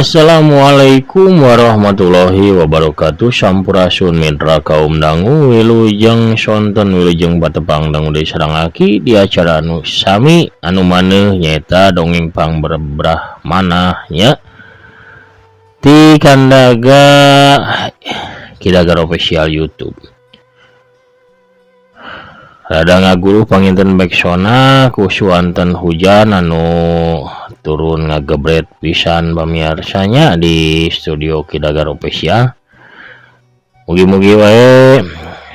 Assalamualaikum warahmatullahi wabarakatuh. Sampurasun mitra kaum dangu, wilujeng sonten wilujeng patepang dangu deui sareng aki di acara anu sami anu maneuh nyaeta dongeng pangberbrah manah nya ti Kandaga Kidagar Official YouTube. Rada ngaguruh panginten beksona ku suanten hujan anu turun ngagebret pisan pamiarsanya di studio Kidagar Official. Mugi-mugi wae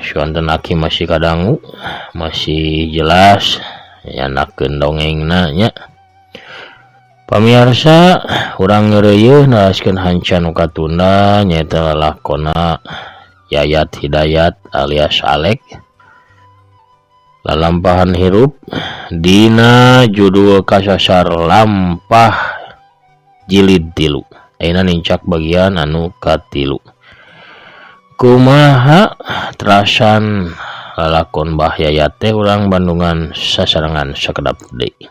suanten aki masih kadangu, masih jelas nyanakeun dongengna nya. Pamiarsa, urang ngeureuyeuh neraskeun hanca nu katunda nyaeta lalakona Yayat Hidayat alias Alek. Lalampahan hirup dina judul kasasar lampah jilid 3. Ayeuna nincak bagian anu katilu. Kumaha terasan lalakon Bah Yayat teh urang Bandungan sasarengan sakedap deui.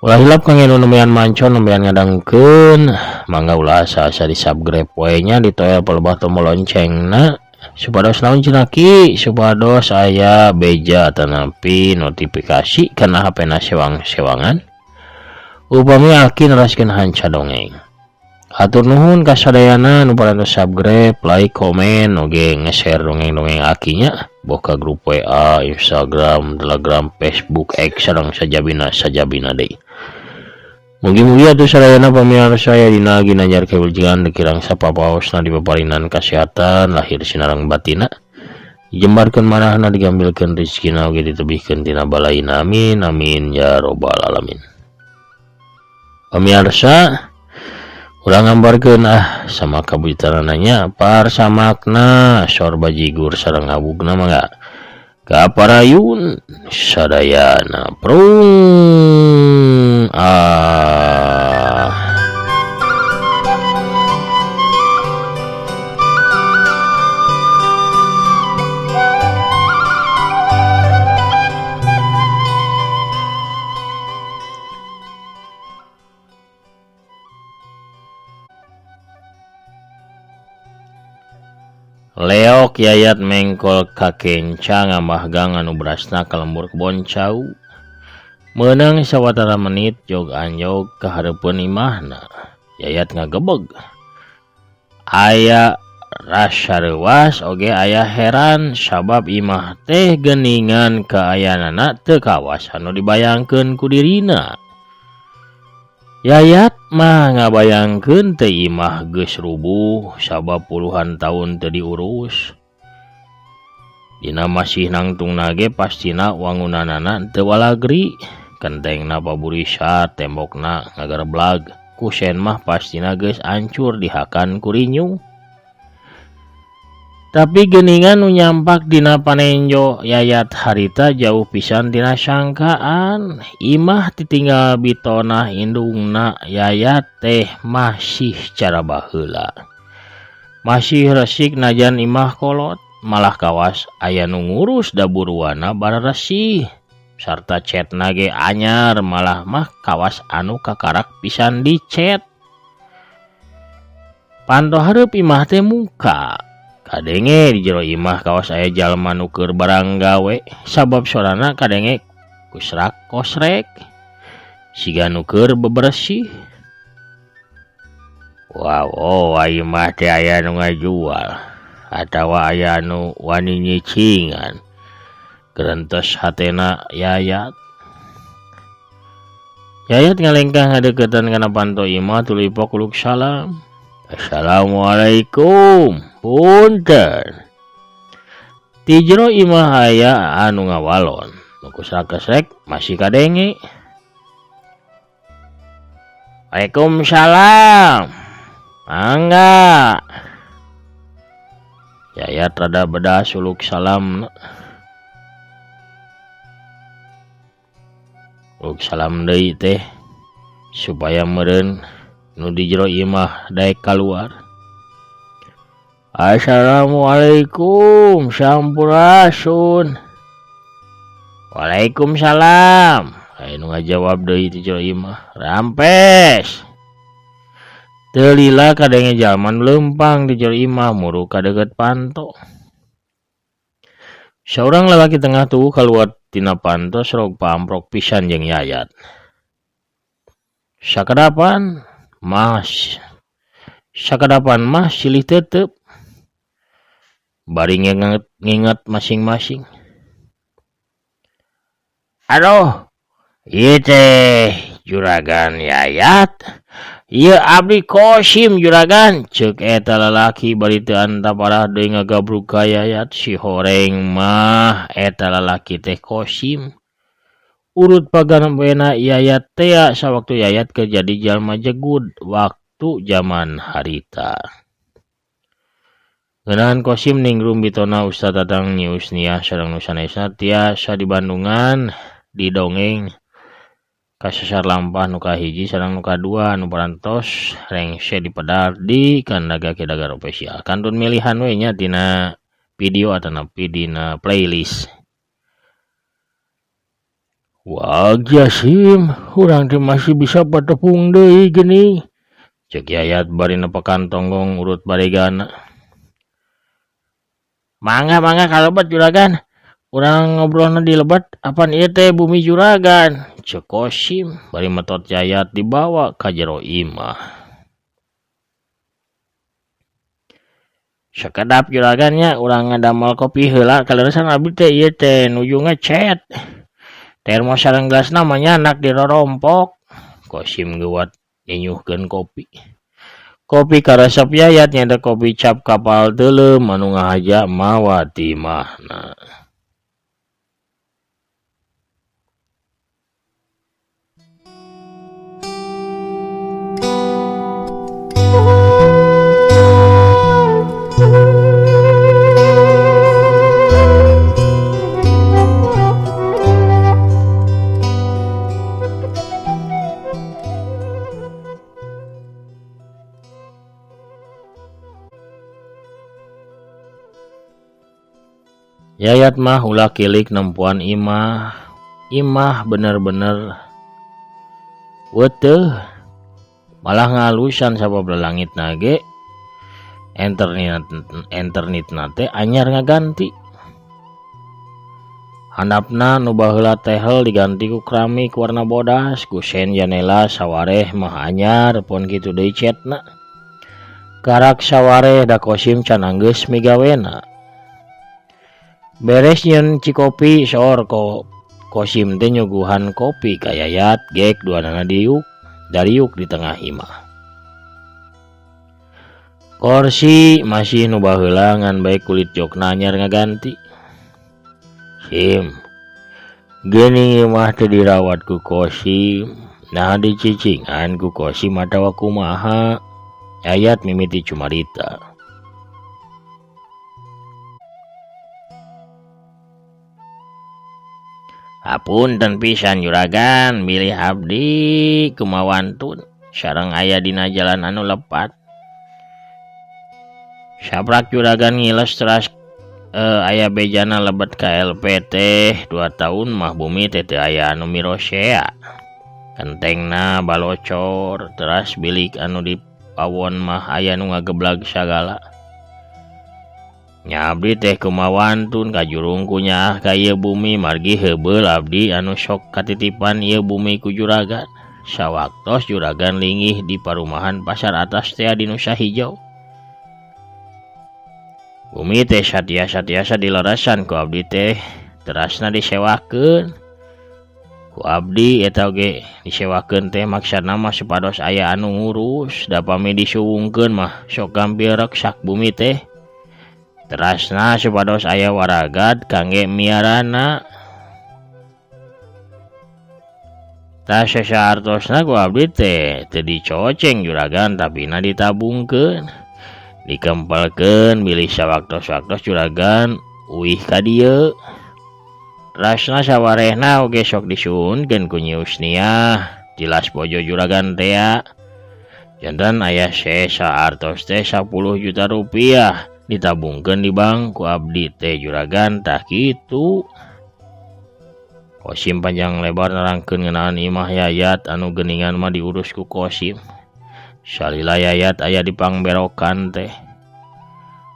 Ulah hilap kang nu nembean mancon nembean ngadangukeun, mangga ulah asa-asa di subscribe wae nya ditoel palebah tombol loncengna supados naon cenah ki supados aya beja atanapi notifikasi kana HP na sewang-sewangan upami aki neraskeun hanca dongeng. Hatur nuhun ka sadayana nu parantos subscribe, like, komen oge nge-share dongeng-dongeng akinya boh ka grup WA, Instagram, Telegram, Facebook, X sareng sajabina deui. Mugi-mugi atuh sadayana pamirsa aya dina ginanjar kawilujengan dikirang sapapaosna dipaparinan kasehatan lahir sinareng batina dijembarkeun manahna digambilkeun rezekina oge ditebihkeun tina balaina, amin amin ya robbal alamin. Pamirsa, urang ngambarkeun sama kabujutarananya parsamakna sor bajigur sareng abugna mangga ka parayun sadayana prung ah. Leok Yayat mengkol ka kenca ngamahgang anu berasna ka lembur kebon cau. Meunang sawatara menit jog anjog ka hareupeun imahna. Yayat ngagebeg. Aya rasa reuas oge aya heran sabab imah teh geuningan kaayaanana teu kawas anu dibayangkeun ku dirina. Yayat mah ngabayangkeun teh imah geus rubuh sabab puluhan tahun teu diurus. Dina masih nangtungna ge pastina wangunanana teu walagri, kentengna paburisa, tembokna ngagerblag, kusen mah pastina geus ancur dihakan ku rinyuh. Tapi geuningan nu nyampak dina panenjo Yayat harita jauh pisan tina sangkaan. Imah ditinggal bitonah indungna Yayat teh masih cara baheula. Masih resik najan imah kolot, malah kawas aya nu ngurus daburuana bararesih. Sarta cetna ge anyar malah mah kawas anu kakarak pisan dicet. Panto hareup imah teh muka. Kadenge di jero imah kawas aya jalma nu keur barang gawe sabab sorana kadenge kusrak kosrek siga nu keur bebersih. Wow, oh imah teh aya nu ngajual atawa aya nu wani nyicingan. Gerentes hatena Yayat. Yayat ngalengkah ngadeukeutan kana panto imah tuluy pokuluk salam. Assalamualaikum. Punten. Ti jero imah aya anu ngawalon. Nu kusrak-kesrek masih kadenge. Waalaikumsalam. Mangga. Yayat rada beda suluk salam. Suluk salam deui teh supaya meureun nu di jero imah daek kaluar. Assalamualaikum, sampurasun. Waalaikumsalam. Aya nu ngajawab deui ti jero imah. Rampes. Teu lila kadenge jalma nu leumpang di jero imah muru ka deukeut panto. Saurang lalaki tengah tuwuh kaluar tina panto sorog paamprok pisan jeung Yayat. Sakadapan mah silih tetep bari nginget masing-masing. Aduh, ieu teh juragan Yayat. Ieu abdi Kosim juragan, ceuk eta lalaki bari teu antap arah deui ngagabrug ka Yayat. Si horeng mah eta lalaki teh Kosim. Urut paganawena Yayat tea sawaktu Yayat keur jadi jalma jegud waktu jaman harita. Ngeunaan Kosim ningrum bitona Ustad Tatang Nyi Usniah sareng nu sanesna tiasa di Bandungan didongeng kasasar lampah nu kahiji sareng nu kadua nu parantos rengse dipedar di Kandaga Kidagar Official. Kantun milihan we nya tina video atanapi dina playlist. Wah Sim, urang teh masih bisa patepung deui geuning. Ceuk Yayat bari nepekan tonggong urut baregana. Mangga mangga kalebet juragan. Urang ngobrolna di lebet apan ieu teh bumi juragan. Ceuk Kosim bari metot Yayat dibawa ka jero imah. Sakedap juragan nya urang ngadamel kopi heula kaleresan abdi teh ieu teh nuju ngechat. Termos sareng gelasna mah nyandak dirorompok. Kosim geuwat nyinyuhkeun kopi. Kopi karesep Yayat nyaeta kopi cap kapal teuleum anu ngahaja mawa timahna. Yayat mah ulah kilik nempuan imah. Imah bener-bener weteuh malah ngalusan sabab lalangitna ge enternitna teh anyar ngaganti. Handapna nu baheula tehel diganti ku keramik warna bodas, kusen janela sawareh mah anyar pon kitu deui cetna. Karak sawareh da Kosim can anggeus migawena. Beres nyeun cikopi soor Kosim teh nyuguhan kopi ka Yayat gek duanana dariuk di tengah imah. Korsi masih nu baheula ngan bae kulit jokna anyar ngaganti. Sim, geuning imah teh dirawat ku Kosim, nah dicicingan ku Kosim atawa kumaha. Yayat mimiti cumarita. Hapunten pisan juragan, bilih abdi kumawantun sareng aya dina jalan anu lepat. Saprak juragan ngiles teras aya bejana lebet ka LP teh 2 tahun mah bumi teh teu aya anu mirosea. Kentengna balocor teras bilik anu di pawon mah aya nu ngageblag sagala. Nya abdi teh kumawantun kajurung ku nyaah ka ieu bumi margi heubeul abdi anu sok katitipan ieu bumi ku juragan. Sawaktos juragan linggih di parumahan pasar atas teh di Nusa Hijau. Bumi teh satiasa-tiasa dileresan ku abdi teh terasna disewakeun. Ku abdi eta oge disewakeun teh maksudna mah supados aya anu ngurus, da pami disuwungkeun mah sok gampil reksak bumi teh. Terasna supados aya waragad kangge miarana. Tah sasaartosna ku abdi teh teu dicoceng juragan tapina ditabungkeun. Dikempelkeun bilih sawaktos-waktos juragan uih ka dieu. Terasna sawarehna oge sok disuhunkeun ku Nyi Usniah jelas bojo juragan tea. Janten aya sesa artos teh 10 juta rupiah ditabungkeun di bank ku abdi teh juragan tah kitu. Kosim panjang lebar nerangkeun ngeunaan imah Yayat anu geuningan mah diurus ku Kosim. Salila Yayat aya di pangberokan teh.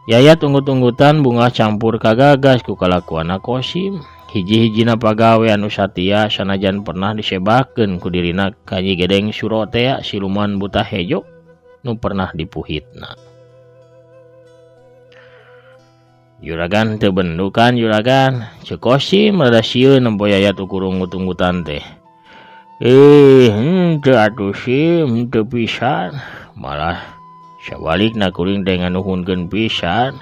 Yayat unggut-unggutan bungah campur kagagas ku kalakuanna Kosim. Hiji-hijina pagawe anu satia sanajan pernah disebakeun ku dirina ka Nyi Gedeng Suro tea siluman buta hejo nu pernah dipuhitna. Juragan teu bendukan juragan, ceuk Kosim rada sieun nempo Yayat ukur unggut-unggutan teh. Henteu atuh Sim, henteu pisan. Malah sabalikna kuring teh nganuhunkeun pisan.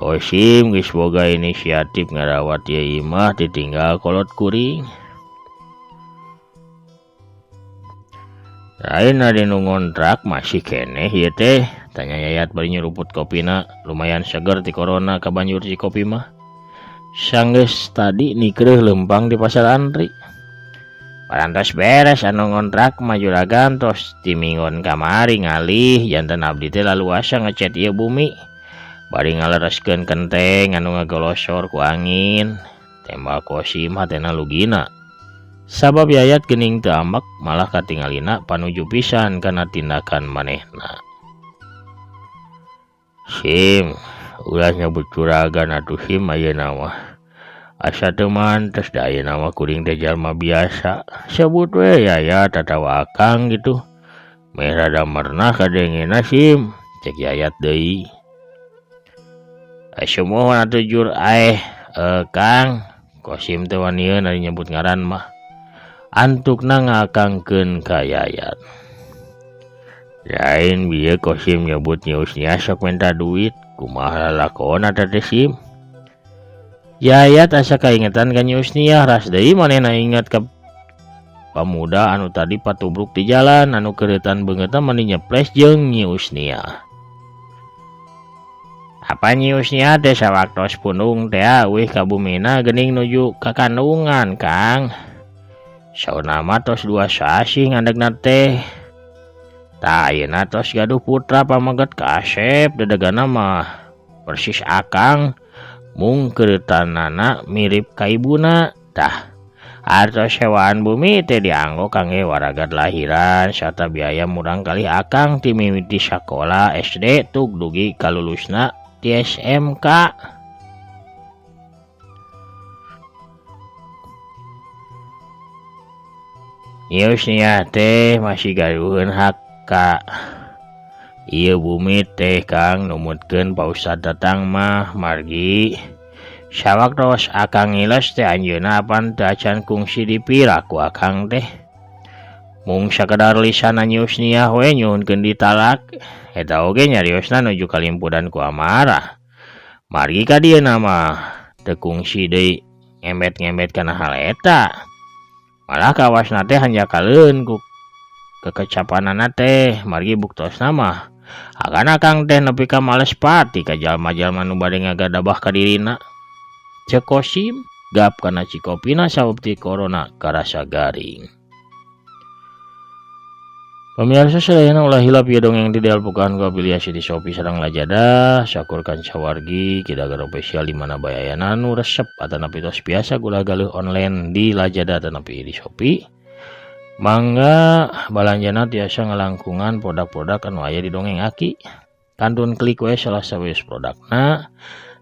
Kosim geus boga inisiatif ngarawat ieu imah ditinggal kolot kuring. Lain ada nu ngontrak masih keneh ieu teh, tanya Yayat bari nyeruput kopina, lumayan seger ti corona kabanjur si kopi mah. Sanggeus tadi nikreuh leumpang di pasar antri. Parantos beres anu ngontrak mah juragan tos ti minggon kamari ngalih janten abdi teh laluasa ngecet ieu bumi. Bari ngalereskeun kenteng anu ngagolosor ku angin, tembak Kosim hatena lugina. Sabab Yayat geuning teu ambek malah katingalina panuju pisan kana tindakan manehna. Sim, ulah nyebut juragan atuh Sim ayeuna mah. Asa teu mantes da ayeuna mah kuring teh jalma biasa. Sebut we Yayat atawa Akang gitu. Meh rada mernah kadengena Sim, cek Yayat deui. Sumuhun atuh jur aeh Kang, Kosim teh wanieun ari nyebut ngaran mah. Antukna ngakangkeun ka Yayat. Lain bieu Kosim nyebut Nyi Usnia sok minta duit, kumaha lalakona teh Sim? Yayat asa kaingetan ka Nyi Usnia, ras deui manehna ingat ka pamuda anu tadi patubruk di jalan anu keureutan beungeutna mani nyeples jeung Nyi Usnia. Apa Nyi Usnia teh sawaktos pundung teh euih ka bumina geuning nuju ka kandungan Kang. Sauna mah tos 2 sasih ngandegna teh. Tah ayeuna tos gaduh putra pameget kasep dedegana mah persis Akang mung keureutanana mirip ka ibuna. Tah artos sewaan bumi teh dianggo kangge waragad lahiran sarta biaya murang kali Akang ti mimiti sakola SD tug dugi kalulusna di SMK. Nyi Usnia teh masih gaduheun hak ka ieu bumi teh Kang, numutkeun Pak Ustad datang mah margi sawaktos Akang ngiles teh anjeunna apan teu acan kungsi dipira ku Akang teh. Mung sakedar lisan Nyi Usnia we nyuhunkeun ditalak, eta oge nyariosna nuju kalimpudan ku amarah. Margi ka dieu mah teu kungsi deui ngembet-ngembet kana hal eta. Malah kawasna teh hanjakaleun ku kekecapanana teh, margi buktosna mah agan Akang teh nepi ka males pati ka jalma-jalma nu bade ngagadabah ka dirina. Ceuk Kosim gap kana cikopina sabab ti corona karasa garing. Pemirsa sadayana ulah hilap ieu dongeng ti dialpukan ku afiliasi di Shopee sareng Lazada, sakur kancawargi kidagar official di mana bae ayana nu resep atanapi tos biasa gula galuh online di Lazada atanapi di Shopee. Mangga balanjana tiasa ngalangkungan produk-produk anu aya di dongeng Aki. Kantun klik we salah sawios produkna.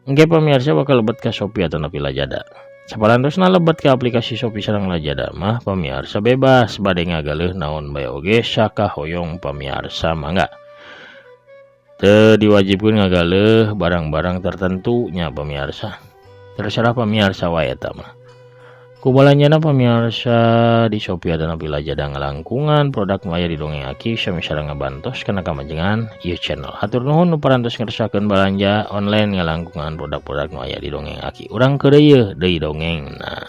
Engke pemirsa bakal lebet ka Shopee atanapi Lazada. Saparantosna lebet ke aplikasi Shopee sareng Lazada mah pamiarsa bebas bade ngagaleuh naon bae oge sakahoyong pamiarsa mangga. Teu diwajibkeun ngagaleuh barang-barang tertentu nya pamiarsa. Terserah pamiarsa wae eta mah. Ku balanjana pamiarsa di Shopee atanapi Lazada ngalangkungan produk nu aya di dongeng Aki sami sareng ngabantos kana kamajengan ieu channel. Hatur nuhun nu parantos ngersakeun balanja online ngalangkungan produk-produk nu aya di dongeng Aki. Urang keur ieu deui dongengna.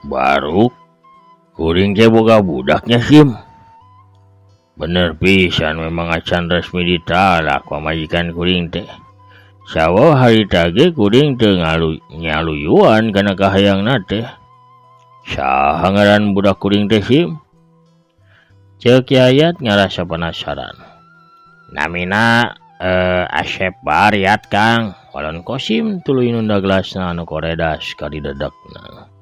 Baru kuring teh boga budaknya Sim. Bener pisan memang acan resmi ditalak pamajikan kuring teh. Sawo harita ge kuring teu ngaluyuan kana kahayangna teh. Saha ngaran budak kuring teh Sim? Ceuk Yayat ngarasa penasaran. Namina Asep Bariat Kang. Walon Kosim tuluy nunda gelasna anu koredas ka didedekna.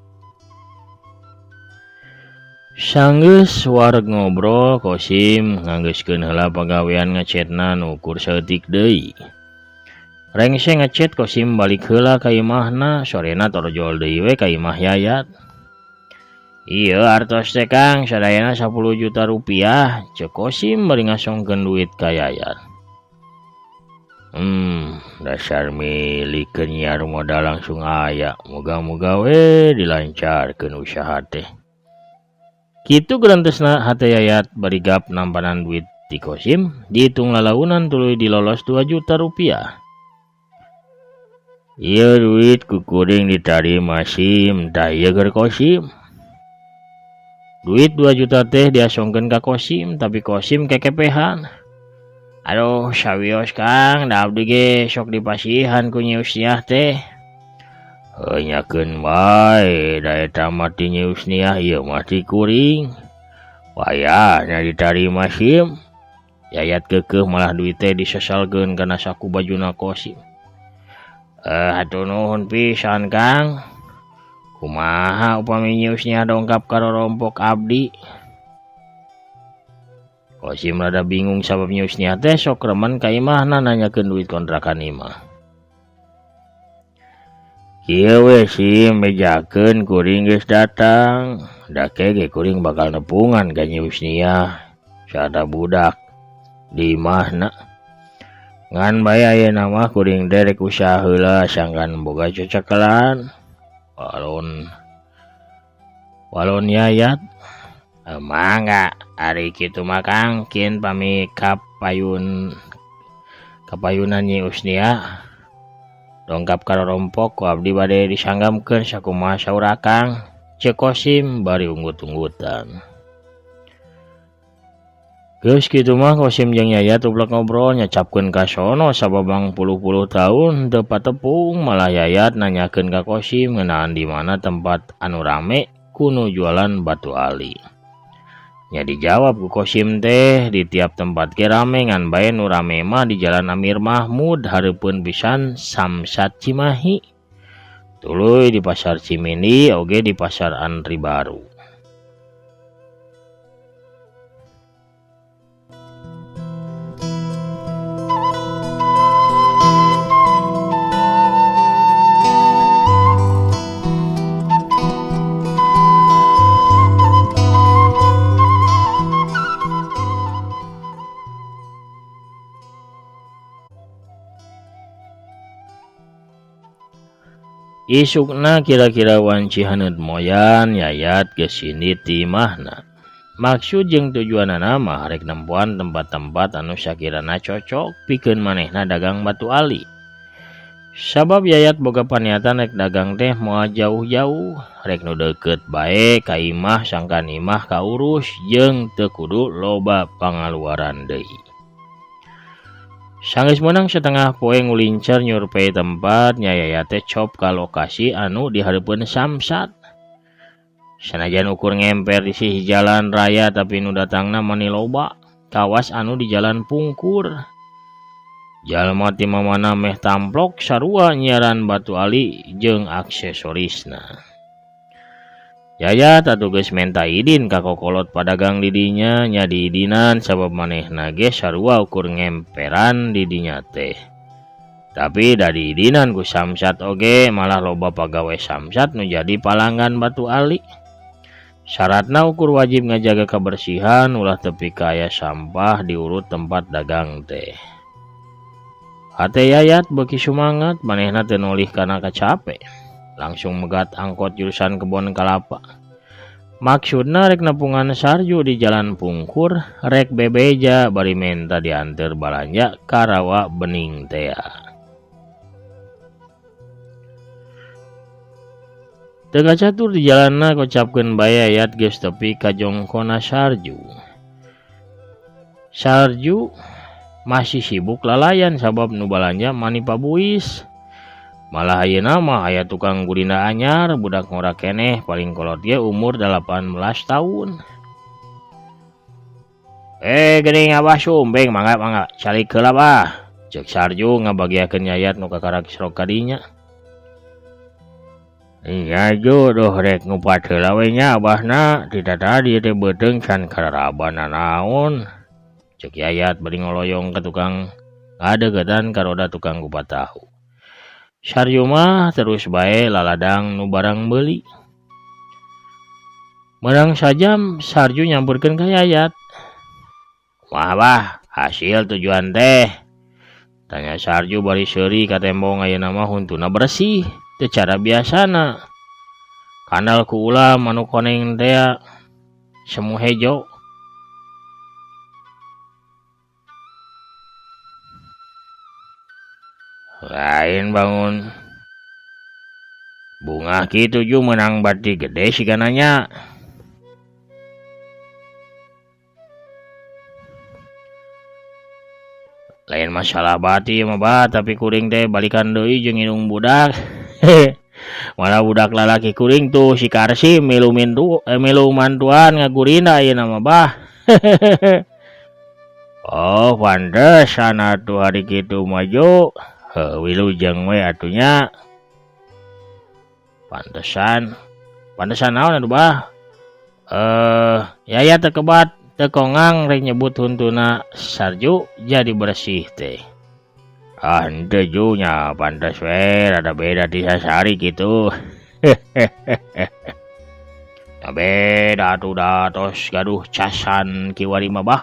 Sanggeus wareg ngobrol Kosim nganggeuskeun heula pagawean ngecetna nu ukur saeutik deui. Rengse ngecet Kosim balik heula ka imahna, sorena torjol deui we ka imah Yayat. Ieu artos teh Kang, sadayana 10 juta rupiah, ceuk Kosim bari ngasongkeun duit ka Yayat. Dasar milikeun nyiar modal langsung aya, muga-muga we dilancarkeun usaha teh. Kitu gerentesna hate Yayat bari gap nampanan duit ti Kosim, dihitung lalaunan tuluy dilolos 2 juta rupiah. Ieu duit ku kuring ditarima Sim, tah ieu keur Kosim. Duit 2 juta teh diasongkeun ka Kosim, tapi Kosim kekepehan. Aduh, sawios Kang, da abdi ge sok dipasihan ku Nyi Usniah teh. Heuh nyakeun bae, da eta mah ti Nyi Usniah ieu mah ti kuring. Wayahna ditarima Sim. Yayat keukeuh malah duit teh disesalkeun kana saku bajuna Kosim. Hatur nuhun pisan Kang. Kumaha upami Nyi Usniah dongkap ka rorompok abdi? Kosim rada bingung sabab Nyi Usniah teh sok remen ka imahna nanyakeun duit kontrakan imah. Kieu we Sim, bejakeun kuring geus datang. Da ke ge kuring bakal nepungan ka Nyi Usniah sarta budak di imahna. Ngan bae ayeuna mah kuring teh rek usaha heula sangkan boga cocokelan. Walon Yayat. Mangga ari kitu mah Kang, kin pami kapayunan Nyi Usniah dongkap ka rorompok ku abdi bade disanggamkeun sakumaha saur Akang, ceuk Kosim bari unggut-unggutan. Geus kitu mah Kosim jeung Yayat ublek ngobrol nyacapkeun ka sono sababang puluh-puluh tahun teu patepung, malah Yayat nanyakeun ka Kosim ngeunaan di mana tempat anu rame kuno jualan batu ali. Nya dijawab ku Kosim teh di tiap tempat ge rame, ngan bae nu rame mah di Jalan Amir Mahmud hareupeun pisan Samsat Cimahi. Tuluy di Pasar Cimindi oge di Pasar Antri Baru. Isukna kira-kira wanci haneut moyan Yayat geus sindit ti imahna. Maksud jeung tujuanana mah rek nempoan tempat-tempat anu sakirana cocok pikeun manehna dagang batu ali. Sabab Yayat boga paniatan rek dagang teh moal jauh-jauh, rek nu deukeut bae ka imah sangkan imah kaurus jeung teu kudu loba pangaluaran deui. Sanggeus meunang setengah poe ngulincer nyurvei tempat, nya Yayat teh cop ka lokasi anu dihareupeun Samsat. Sanajan ukur ngemper di sisi jalan raya tapi nu datangna mani loba, kawas anu di jalan pungkur. Jalma ti mamana meh tamplok sarua nyiaran batu ali jeung aksesorisna. Yayat atuh geus menta idin ka kokolot padagang di dinya, nya diidinan sabab manehna ge sarua ukur ngemperan di dinya teh. Tapi da diidinan ku Samsat oge malah loba pagawe Samsat nu jadi palanggan batu ali. Syaratna ukur wajib ngajaga kebersihan ulah tepi ka aya sampah diurut tempat dagang teh. Hate Yayat beuki sumangat, manehna teu nolih kana kacape. Langsung megat angkot jurusan Kebon Kalapa. Maksudna rek nepungan Sarju di jalan pungkur, rek bebeja bari menta dianteur balanja ka Rawa Bening tea. Teu kacatur di jalanna kocapkeun bae Yayat geus tepi ka jongkona Sarju. Sarju Masih sibuk lalayan sabab nu balanja mani pabuis. Malah ayeuna mah aya tukang gurinda anyar budak ngora keneh paling kolot ge umur 18 tahun. Geuning Abah sumbeng mangga mangga calik heula bah. Ceuk Sarju ngabagiakeun Yayat nu kakarak srok ka dinya. Nya ju duh rek ngupat heula we nya abahna ti tadi teh beuteung can kararaban nanaon. Ceuk Yayat bari ngoloyong ka tukang ngadeuketan ka roda tukang kupat tahu. Sarju mah terus bae laladang nu barang beuli. Meurang sajam Sarju nyamperkeun ka Yayat. Kumaha bah hasil tujuan teh? Tanya Sarju bari seuri ka tembong ayeuna mah huntuna bersih. Teu cara biasana. Kandal ku ulam anu koneng teh semu hejo. Lain bangun. Bungah kitu ju meunang bati gede sigana nya. Lain masalah bati mah bah, tapi kuring teh balikan deui jeung indung budak. Malah budak lalaki kuring tuh si Karsi milu mintu, milu mantuan ngagurinda ayeuna mah bah. Oh pantesan atuh hari kitu mah ju. Heuh wilujeng we atuh nya. Pantesan. Pantesan naon atuh bah? Yaya teu kebat teu kongang rek nyebut huntuna Sarju jadi bersih teh. Ah henteu ju nya pantes we rada beda ti sasari kitu. Nya beda atuh da tos gaduh casan kiwari mah bah.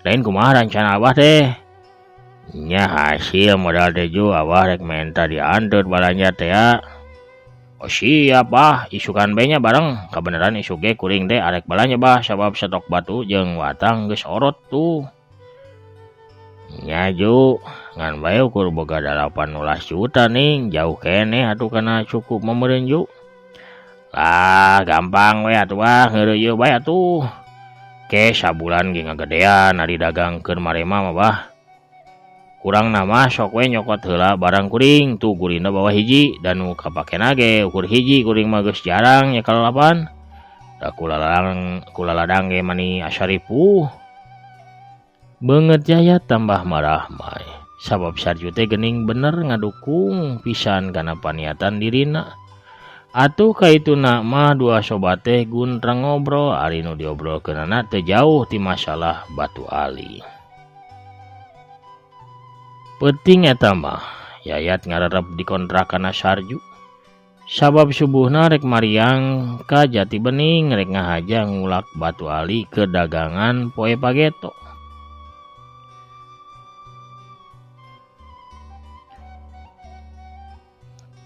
Lain kumaha rencana abah teh? Nya hasil modal teh ju abah rek menta dianteur balanja teh ya. Oh siap bah, isukan bae nya bareng. Kabeneran isuk ge kuring teh arek balanja bah sabab stok batu jeung watang geus orot tuh. Nya ju ngan bae ukur boga 18 juta ning jauh keneh atuh kana cukup mah meureun ju. Lah gampang we atuh bah ngeureuyeuh bae atuh. Ke sabulan ge ngagedean ari dagangkeun marema mah bah. Kurang nama sok we nyokot heula barang kuring tuh gurinda bawa hiji dan nu kapakena ge ukur hiji kuring mah geus jarang nya kalalapan. Da kulaladang ge mani asa ripuh. Beungeut Yayat tambah marahmai sabab Sarju teh geuning bener ngadukung pisan kana paniatan dirina. Atuh kaituna mah dua sobat teh guntreng ngobrol ari nu diobrolkeunana teu jauh ti masalah batu ali. Peuting eta mah Yayat ngarerep dikontrakanna Sarju. Sabab subuhna rek mariang ka Jati Bening rek ngahaja ngulak batu ali ke dagangan poe pageto.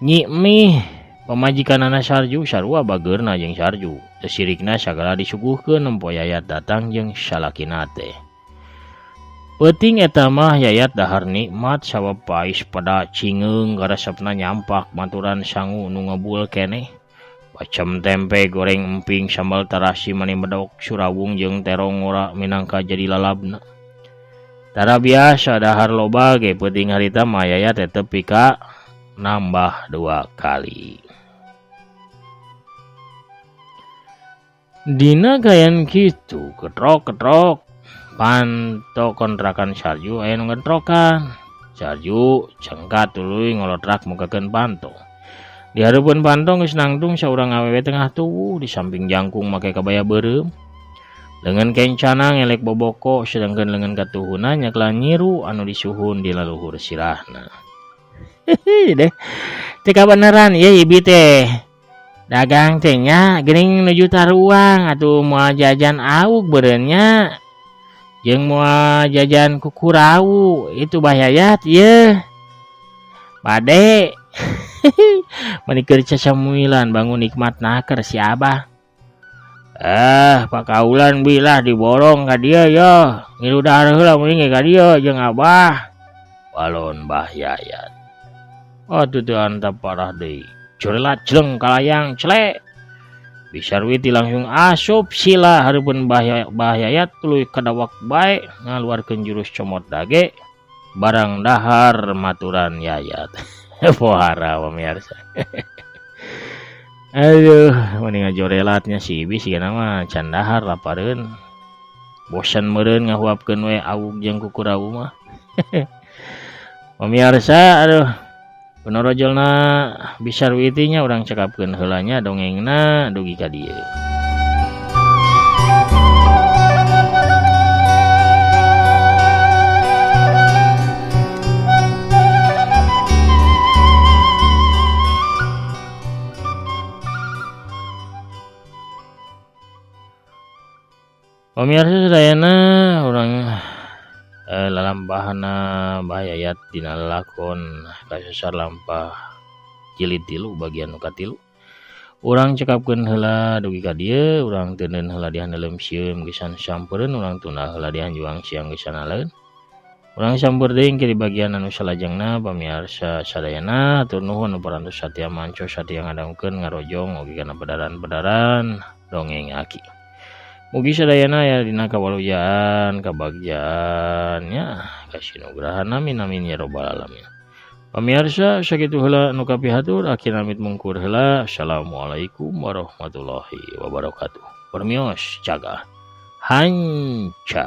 Nyi Mih pamajikanana Sarju sarua bageurna jeung Sarju. Teu sirikna sagala disuguhkeun nempo Yayat datang jeung salakina teh. Peuting eta mah Yayat dahar nikmat sabab pais pada cingeung karesepna nyampak maturan sangu nu ngebul keneh. Bacem tempe goreng emping sambal tarasi mani medok surawung jeung terong ngora minangka jadi lalabna. Tara biasa dahar loba ge peuting harita mah Yayat teh tepi ka nambah 2 kali. Dina gayan kitu ketrok-ketrok panto kontrakan Sarju aya nu ngetrokan. Sarju cengkat tuluy ngolotrak mukakeun panto. Di hareupeun panto geus nangtung saurang awewe tengah tuwuh di samping jangkung make kabaya beureum. Leungeun kencana ngelek boboko sedangkeun leungeun katuhuna nyakla nyiru anu disuhun di laluhur sirahna. Hehe deh. Teu kabeneran ieu ibi teh. Dagang teh nya geuning nuju taruang atuh moal jajan aug beureun nya. Jeung moal jajan kukurau itu Bah Yayat ieu. Bade. Mani keur cacamuilan bangun nikmat naker si Abah. Pakaulan bilah diborong ka dieu yo. Ngilu dahar heula meuring ge ka dieu jeung Abah. Balon Bah Yayat. Atuh teu antap parah deui. Curelat jleng kalayang celek. Bi Sarwiti langsung asup sila hareupeun Bah Yayat tuluy kadawak bae ngaluarkeun jurus comot dage barang dahar maturan Yayat. Pohara pamirsa. Aduh, mending ngajorelatnya si Ibi sigana mah can dahar lapareun. Bosan meureun ngahuapkeun we awug jeung kukurawu mah. Pamirsa, aduh, penorojolna Bi Sarwiti nya urang cekapkeun heula nya dongengna dugi ka dieu. Pamirsa sadayana urang lalampahna Bah Yayat dina lalakon Kasasar Lampah jilid 3 bagian nu katilu. Urang cekapkeun heula dugi ka dieu, urang teuneun heula di handeuleum sieun geusan sampereun, urang tunda heula di hanjuang siang geusan aleun. Urang sampeur deui engke di bagian anu salajengna pamirsa sadayana. Hatur nuhun nu parantos satia manco satia ngadangukeun ngarojong oge kana pedaran-pedaran dongeng Aki. Mugi sadayana aya dina kawaluyaan kabagjaan nya kasinugrahan amin amin ya robbal alamin. Pamirsa sakitu heula nu kapihatur, Aki namit mungkur heula. Assalamualaikum warahmatullahi wabarakatuh. Permios caga hanca.